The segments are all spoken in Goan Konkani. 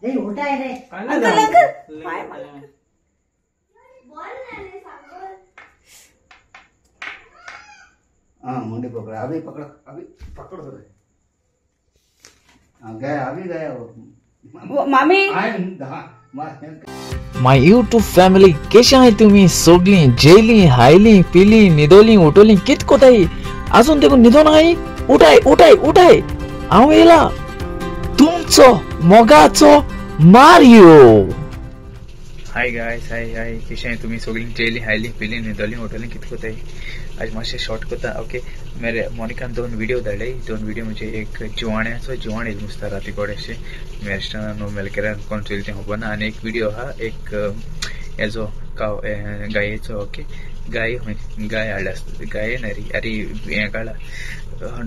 नहीं उठा है रे अंकल अंकल हाय मालक हाँ मुंडी पकड़ा अभी पकड़ दो। हाँ गया अभी गया वो मामी। My YouTube family केशे आहाय तुमी सगळीं जेली हायली पिली न्हिदोली उठोली कित कोताय आजून तेकून न्हिदोन आहाय उठाय उठाय उठाय हांव येयला तुमचो मोगाचो मारियो। हाय गायस हाय हाय केशे आहाय तुमी सगळीं जेली हायली पिली न्हिदोली उठोली कित कोताय आज मातशें शॉर्ट करता। ओके मेरे मोनिकान दोन व्हिडिओ धाडले दोन व्हिडिओ म्हणजे एक जिवाण्याचो जिवाण येयलें दिसता राती कडेन अशें मेरस्टान न्हू मेलकेरान कोण चोयलें तें खबर ना आनी एक व्हिडिओ आहा एक हेजो काव गायेचो। ओके गाय खंय गाय हाडल्या आसता गाये न्हय रे अरे हें काडला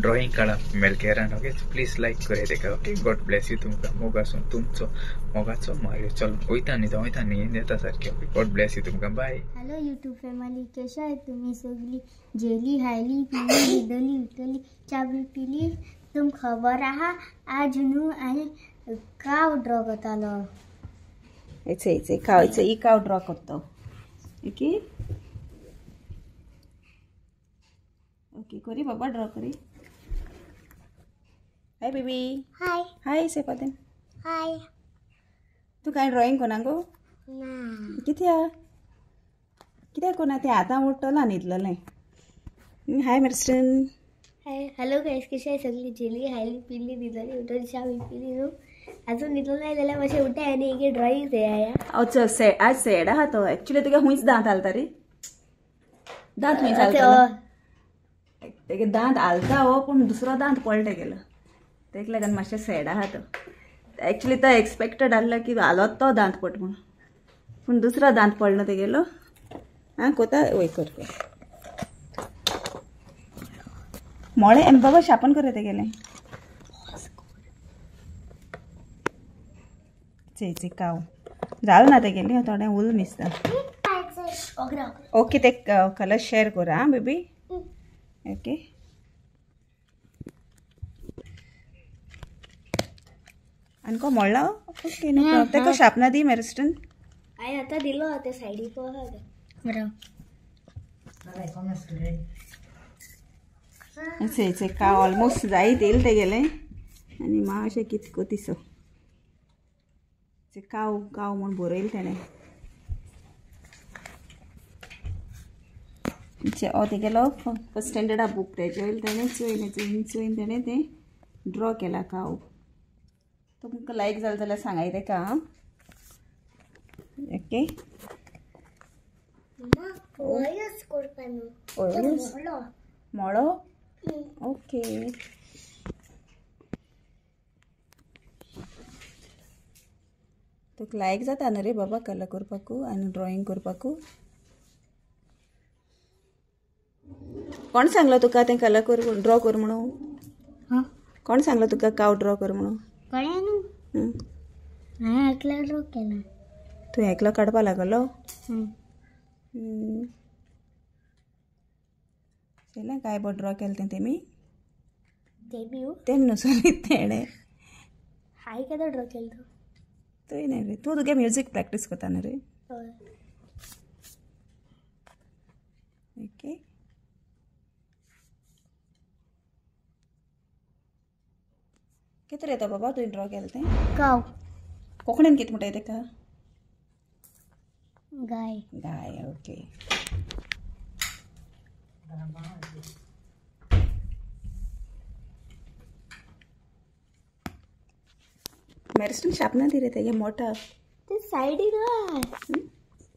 ड्रॉइंग काडला मेलकेरान। ओके प्लीज लायक कराय तेका। ओके गॉड ब्लेस you तुमकां मोग आसूं तुमचो मोगाचो मारियो। चल वयता न्ही तो वयता न्ही येता सारकें। ओके गॉड ब्लेस you तुमकां बाय। हॅलो यूट्यूब फॅमिली केशे आहाय तुमी सगळीं जेली हायली पिली न्हिदली उठली च्या बी पिली। तुमकां खबर आहा आज न्हू आनी काव ड्रॉ करतालो। एचे एचे काव एचे ई काव ड्रॉ करतो। ओके ओके करी बाबा ड्रॉ करी। हाय बेबी हाय हाय से पदेन हाय। तू काय ड्रॉइंग कोना गो ना कित्या कित्याक कोना ते आतां उठला न्हिदलेलें। हाय मेरस्टन हाय हॅलो गायस कशे आहाय सगळीं जेली हायली पिली न्हिदली उठली च्या बी पिली न्हू अजून न्हिदलो नाय जाल्यार मातशें उठाय आनी एक ड्रॉइंग चोया। अच्छा से आज सॅड आहा तो एक्चुअली तुका हुंयच दांत हालता रे दांत हुंयच हालता तेगे दांत हालता हो पूण दुसरो दांत पडटा गेलो तेका लागून मातशें सॅड आहा तो। एक्चुअली तो एक्सपेक्टेड आहलो की हालोत तो दांत पट म्हूण पूण दुसरो दांत पडलो तेगेलो। आं कोता वय कर कर मोळे एम बाबा शापन कर तेगेलें चे चे काव जाल ना तेगेलें थोडें उल दिसता। ओके ते कलर शेअर करा आं बेबी। ओके आनी को मोडला। ओके नो प्रॉब्लम तेका शार्पनर दी मेरस्टन हांवें आतां दिलो ते सायडीक बरो अशें का ऑलमोस्ट जायत येयलें तेगेलें आनी मातशें कितको दिसो काव काव म्हूण बरयलें तेणें। हो तेगेलो फर्स्ट स्टँडर्डा बूक तेजे वयलें तेणें चोयलें चोयन चोयन तेणें तें ड्रॉ केला काव। तुमकां लायक जालें जाल्यार सांगाय तेका आं। ओके मोळो ओके तुका लायक जाता न्हू रे बाबा कलर करपाकू आनी ड्रॉइंग करपाकू। कोण सांगलो तुका तें कलर कर ड्रॉ कर म्हणून? कोण सांगलो तुका काव ड्रॉ कर म्हणून? कळ्ळें न्हू हांवें एकलो ड्रॉ केला। तूं एकलो काडपा लागलो? चेलें काय बरो ड्रॉ केलें तें तेमी तेमी न्हू सॉरी तेणें हांवें केदो ड्रॉ केलो तो तुवें न्हय रे तूं तुगे म्युजीक प्रॅक्टीस करता न्हू रे। ओके कितें रे तो बाबा तुवें ड्रॉ केलें तें? काव कोंकणीन कितें म्हणटाय तेका? गाय गाय ओके मेरस्टन शार्पनर दी रे तेगे मोठा ते सायडीन आहा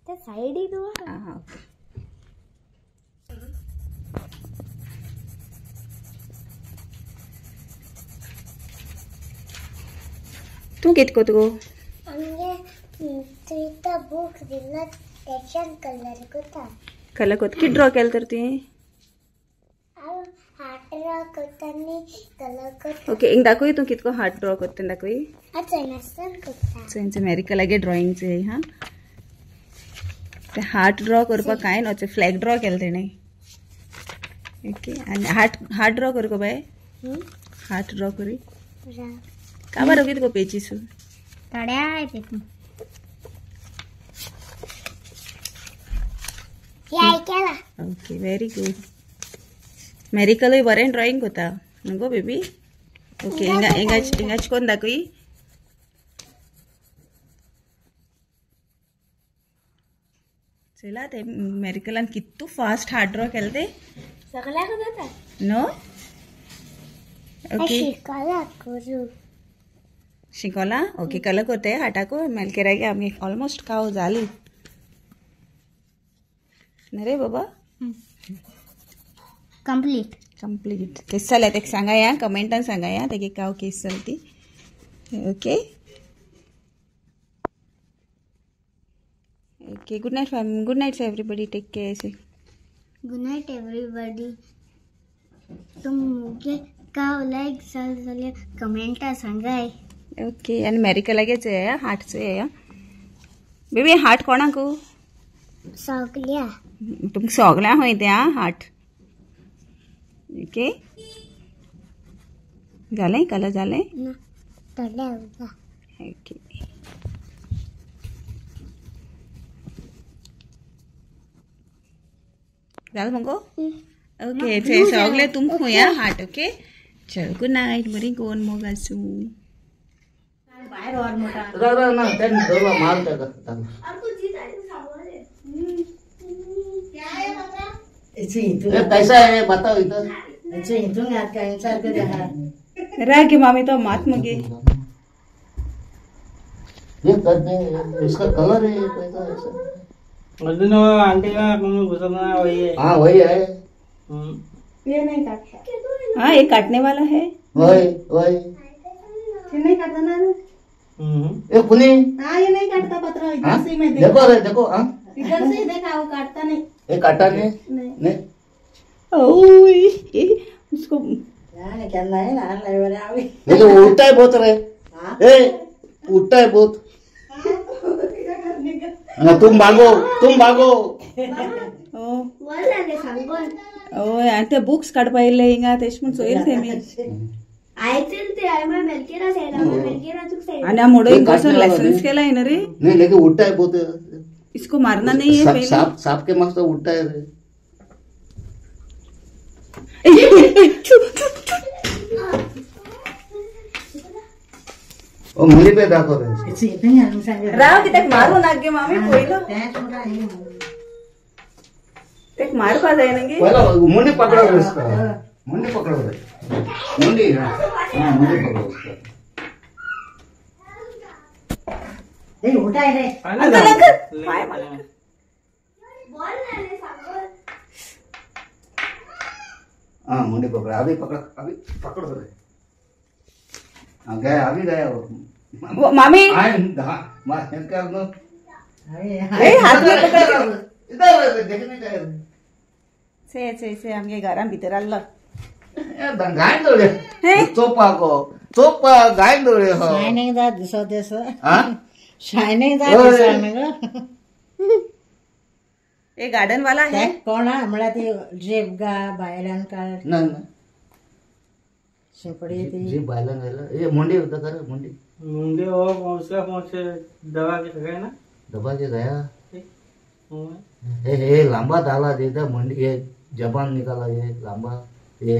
ते सायडीन आहा। आं ओके तूं कितें कोता गो? आमगे तुयें बूक दिल्लो तेच्यान कलर कोता। कलर कोता कितें ड्रॉ केलें तर तुवें? हांव हार्ट ड्रॉ करता आनी कलर करता। ओके एक दाखय तूं कितको हार्ट ड्रॉ करता तें दाखय। हांव चोयनासतना करता। चोय मेरिका लागे ड्रॉइंग चोय हां ते हार्ट ड्रॉ करपाक कांय न्हू फ्लॅग ड्रॉ केलें तेणें। ओके आनी हार्ट हार्ट ड्रॉ कर गो बाय हार्ट ड्रॉ करी काबार कितको पेजीस थोडे आहाय तितून. केला. Okay very good. मेरिकलूय बरें ड्रॉइंग कोता न्हू गो बेबी. ओके हिंगा हिंगा हिंगाच कोण दाखय. चला ते मेरिकलान कितू फास्ट हार्ड ड्रॉ केले ते सगळ्याक जाता नो. ओके शिकला करू शिकोला. ओके कलर कोते हाटाको मेलकेरागे आमी ऑलमोस्ट काव जाली न्ही रे बाबा. कंप्लीट कंप्लीट केस जाल्या तेका सांगाया कमेंटान सांगाया तेगे काव केस जाली ती. Okay okay good night fam. Good night everybody. Take care. Good night everybody. तुम मुगे काव लायक जाल जाल्यार कमेंटा सांगाय. ओके आनी मेरिकलागे चोया हार्ट चोया बेबी. हार्ट कोणाकू सगल्या तुमकां सगळ्यांक खंय तें आं हार्ट. ओके जालें कलर जालें ना थोडे उरता. ओके जालें मगो. ओके सगळे तुमकां खंय आं हार्ट. ओके चल गुड नायट. बरी गोवन मोग आसूं. कैसा है बताओ इधर. राग मामी तो मात मगे. ये कर दे इसका कलर है कैसा ऐसा आंटी का घुसना वही है. हाँ वही है. ये नहीं काटता. हाँ ये काटने वाला है. वही वही ये नहीं काटता ना. ये पुणे. हाँ ये नहीं काटता पत्र. इधर से मैं देखो अरे देखो. हाँ इधर से ही देखा वो काटता नहीं. ये काटा नहीं नहीं. ओए उसको ये उठता है बहुत रे. ए उठता है बहुत. तुम भागो तुम भागो. ओय आनी ते बुक्स काडपा येयले हिंगा तेश म्हूण चोयल ते मी. आनी मोडो हिंगा वचून लेसन्स केला न्ही रे. नहीं लेकिन उठता है बहुत. इसको मारना नहीं है पहले. सांप सांप के मस्त उठता है रे. ओ मुली पे दाखव रे. राव कित्याक मारू नाक गे मामी पयलो तेक मारपा जायना गे. पयलो मुंडी पकडो रे उसका. मुंडी पकडो रे. मुंडी. हाँ मुंडी पकडो उसका. रे अंकल अंकल पाय मला. हाँ मुंडी पकड़ो. अभी पकड़ो अभी पकड़ो रे. हाँ गया अभी गया वो मामी. ए हाथ में पकड़ इधर देखने का. से से से आमगे घरान भितर आल्लो. गायन दोळे चोपा गो चोपा गायन दोळे. हो शायनिंग दा दिसो दिसो. हाँ शायनिंग दा दिसो न्हू. ये गार्डन वाला है कोण म्हळ्यार ती जीप गा भायल्यान काड ना ना शिंपडी ती जीप भायल्यान घायला. ये मुंडी होता खरं मुंडी मुंडी वो उसका पहुंचे दबा के गया ना. दबा के गया. हे लांबा डाला देता मुंडी ये जबान निकाला ये लांबा ये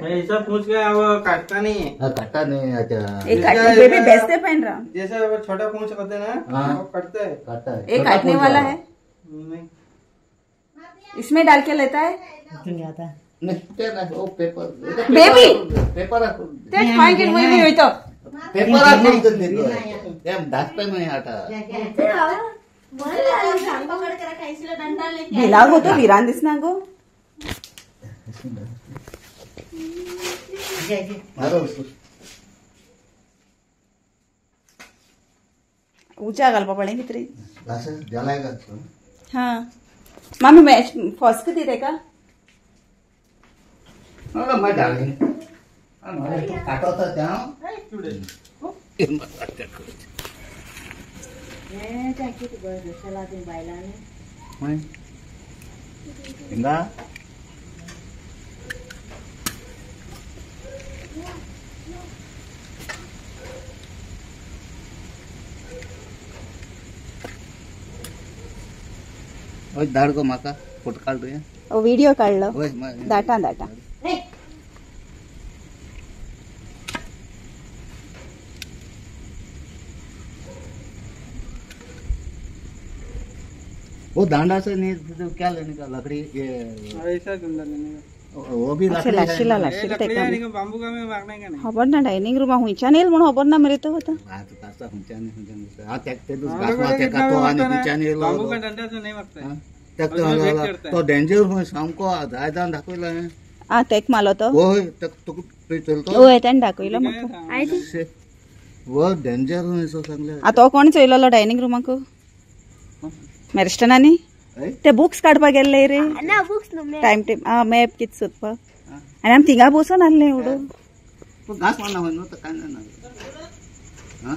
ऐसा पूछ गया वो काटता नहीं है. हाँ काटता नहीं. अच्छा एक काटने बेबी बेचते पहन रहा जैसे वो छोटा पूंछ करते ना. हाँ वो काटता है. काटता है. एक काटने वाला है नहीं इसमें डाल के लेता है नहीं नहीं वो पेपर बेबी पेपर ते मागीर वयर वयतो पेपर ते धाकटे न्हय आटा भिला गो तो भिरान दिसना गो. उजा घालपा पडलें कितें तरी. हाँ मामी मॅच फॉस्क दी तेका. ओय धाड गो म्हाका फोटो काड तुवें. व्हिडिओ काडलो. Data data. वो दांडा से नहीं तो क्या लेने का, लकड़ी ये ऐसा डंडा लेने का. वो भी लकड़ी लाशिला लाशिला तेका बांबू का में मारने का नाही. खबर ना डायनिंग रूमा हुंच्यान येईल म्हणून खबर ना मरे तो होता. कासा हुंच्यान हुंच्यान हा ते घास मारते का तो आणि हुंच्यान येईल. बांबू का डंडा तो नाही मारता. तो डेंजर होय सामको जायदान दाखवला. आ तेक मालो तो होय चलतो होय त्याने दाखवलं म्हाका. वो डेंजर होय सो सांगले. आ तो कोण चोयलेलो डायनिंग रुमाक मॅरिस्टनानी ते बुक्स काडपाक गेल्ले रे. टायम टेम आ मॅप कित सोदपाक आनी आमी थिंगा बसून आहले एवढो. घास मारना होय न्हू तर काय ना.